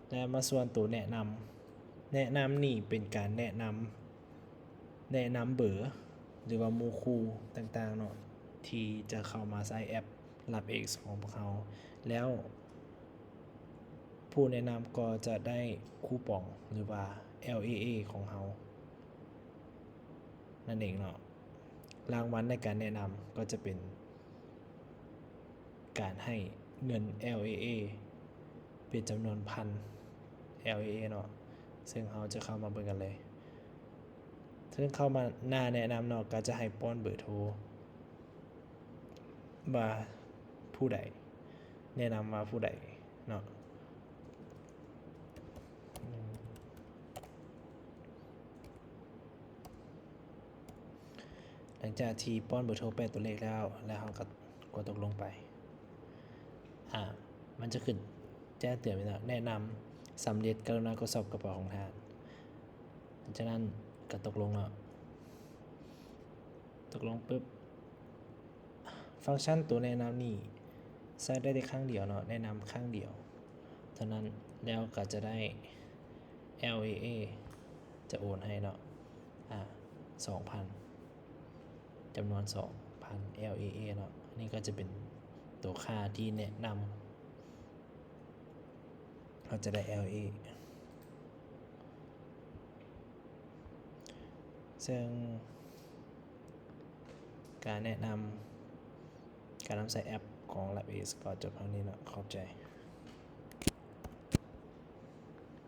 ແລະ ມາສ່ວນໂຕແນະນຳ, ແນະນຳນີ້ເປັນການແນະນຳ, ແນະນຳເບີ ຫຼືວ່າໝູ່ຄູ່ຕ່າງໆເນາະ ທີ່ຈະເຂົ້າມາໃຊ້ແອັບ LabX ຂອງພວກເຮົາ ແລ້ວຜູ້ແນະນຳກໍຈະໄດ້ຄູປອງ ຫຼືວ່າ LAA ຂອງເຮົານັ້ນເອງເນາະ. ລາງວັນໃນການແນະນຳກໍຈະເປັນການໃຫ້ເງິນ LAA ເປັນຈຳນວນພັນ LAA ເນາະ, ເຊິ່ງເຮົາຈະເຂົ້າມາເບິ່ງກັນເລີຍ. ເຊິ່ງເຂົ້າມາໜ້າແນະນຳເນາະ ກໍຈະໃຫ້ປ້ອນເບີໂທວ່າຜູ້ໃດ, ແນະນຳວ່າຜູ້ໃດເນາະ. ຫຼັງຈາກທີ່ປ້ອນເບີໂທແປດຕົວເລກແລ້ວ ແລ້ວເຮົາກໍກົດຕົກລົງໄປ, ອາ ມັນຈະຂຶ້ນແຈ້ງເຕືອນວ່າ ແນະນຳສຳເລັດ, ກະລຸນາກວດສອບກະເປົາຂອງທ່ານ. ຫຼັງຈາກນັ້ນກໍຕົກລົງເນາະ, ຕົກລົງປຶບ ຟັງຊັນໂຕແນະນຳນີ້ໃຊ້ໄດ້ແຕ່ຄັ້ງດຽວເນາະ, ແນະນຳຄັ້ງດຽວເທົ່ານັ້ນ, ແລ້ວກໍຈະໄດ້ LAA ຈະໂອນໃຫ້ເນາະ ອາ ສອງພັນ, ຈຳນວນສອງພັນ LAA ເນາະ. ນີ້ກໍຈະເປັນໂຕຄ່າທີ່ແນະນຳ ເຮົາຈະໄດ້ LAA. ເຊິ່ງການແນະນຳການນຳໃຊ້ແອັບຂອງ LabX ກໍຈົບເທົ່ານີ້ເນາະ. ຂອບໃຈ.